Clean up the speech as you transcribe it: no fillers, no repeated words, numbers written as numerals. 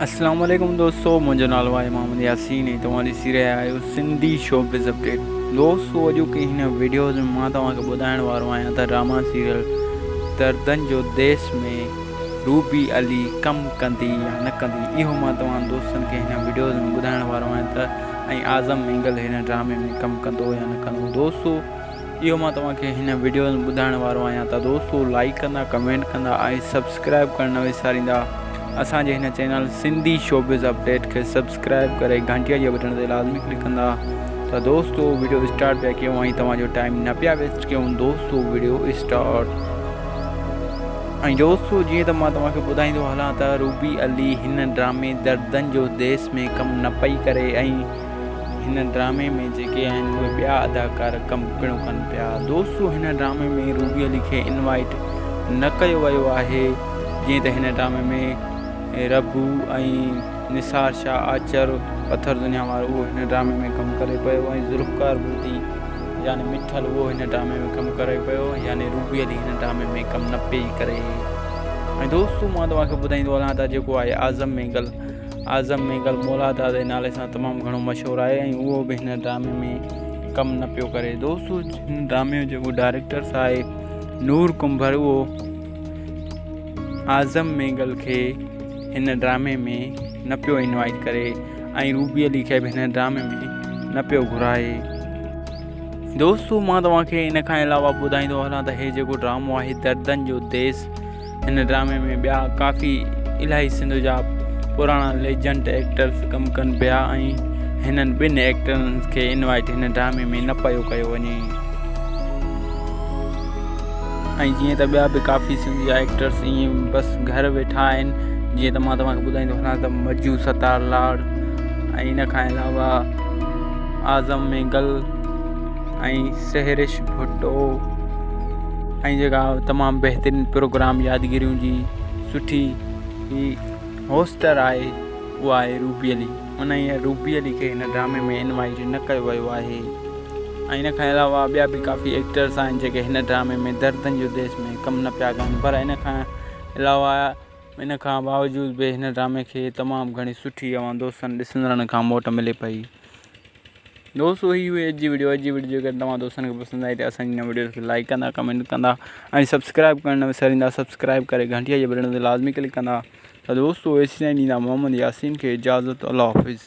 اسلام عليڪم دوستو منهنجو نالو آهي محمد ياسين ۽ توهان ڏسي رهيا آهيو سنڌي شوبز اپڊيٽ. دوستو اڄوڪي هن وڊيوز ۾ مان توهان کي ٻڌائڻ وارو آهيان ته ڊراما سيريل دردن جو ديس ۾ روبي علي ڪم ڪندي يا نه ڪندي اهو مان توهان دوستن کي هن وڊيوز ۾ ٻڌائڻ وارو آهيان ته ۽ اعظم مينگل هن ڊرامي ۾ ڪم ڪندو يا نه ڪندو دوستو اهو مان توهان کي هن وڊيو ۾ ٻڌائڻ وارو آهيان ته دوستو لائيڪ ڪندا ڪمينٽ ڪندا ۽ سبسڪرائب ڪرڻ نه وساريندا اسان جي هن چينل سنڌي شوبز اپڊيٽ کي سبسڪرائب ڪري گهنٽي جي بٽڻ تي لازمي ڪلڪ ڪندا ته دوستو وڊيو اسٽارٽ پيا ڪيون ۽ توهان جو ٽائيم نه پيا ويسٽ ڪيون دوستو وڊيو اسٽارٽ ۽ دوستو جيئن ته مان توهان کي ٻڌائيندو هلان ته روبي علي هن ڊرامي دردن جو ديس ۾ ڪم نه پئي ڪري ۽ هن ڊرامي ۾ جيڪي آهن اهي ٻيا اداڪار ڪم پڻ ڪن پيا. دوستو هن ڊرامي ۾ روبي علي کي انوائيٽ نه ڪيو ويو آهي جيئن ته هن ڊرامي ۾ ربو ۽ نثار شاهه آچر پٿر دنيا وارو اهو هن ڊرامي ۾ ڪم ڪري پيو ۽ ذوالفقار بلتي يعني مٺل اهو هن ڊرامي ۾ ڪم ڪري پيو يعني روبي علي هن ڊرامي ۾ ڪم نه پئي ڪري ۽ دوستو مان توهان کي ٻڌائيندو هلان ته جيڪو آهي اعظم مينگل اعظم مينگل مولا داد جي نالي سان تمام گهڻو مشهور آهي ۽ اهو به هن ڊرامي ۾ ڪم نه پيو ڪري. دوستو هن ڊرامي جو جيڪو ڊائريڪٽر آهي نور ڪنڀر اهو اعظم مينگل کي هن ڊرامي ۾ نه پيو انوائٽ ڪري ۽ روبي علي کي به هن ڊرامي ۾ نه پيو گهرائي. دوستو مان توهان کي ان کان علاوه ٻڌائيندو هلان ته هي جيڪو ڊرامو آهي دردن جو ديس هن ڊرامي ۾ ٻيا ڪافي الاهي سنڌ جا پراڻا ليجنڊ ايڪٽرس ڪم ڪن پيا ۽ هنن ٻن ايڪٽرن کي انوائٽ هن ڊرامي ۾ نه پيو ڪيو وڃي ۽ جيئن ته ٻيا به ڪافي سنڌ جا ايڪٽرس ائين بس گهر ويٺا آهن جيئن ته مان توهان کي ٻڌائيندو هلان ته مجو ستار لاڙ ۽ ان کان علاوه اعظم مينگل ۽ سحرش ڀٽو ۽ جيڪا تمام بهترين پروگرام يادگيريون جي سٺي هي هوسٽر آهي اها آهي روبي علي ان روبي علي کي هن ڊرامي ۾ انوائٽ نه ڪيو ويو آهي ۽ ان کان علاوه ٻيا به ڪافي ايڪٽرس آهن جيڪي هن ڊرامي ۾ دردن جو ديس ۾ ڪم نه پيا ڪن پر ان کان علاوه ان کان باوجود به هن ڊرامي کي تمام گهڻي سٺي اوهان دوستن ڏسندڙن کان موٽ ملي پئي. دوستو هي هئي اڄ جي وڊيو اڄ جي وڊيو جيڪڏهن توهان دوستن کي پسند آئي ته اسان جي هن وڊيو کي لائڪ ڪندا ڪمينٽ ڪندا ۽ سبسڪرائب ڪرڻ نه وساريندا سبسڪرائب ڪري گهنٽي جي بٽڻ تي لازمي ڪلڪ ڪندا ته دوستو ايسي تائين ڏيندا محمد ياسين کي اجازت الله حافظ.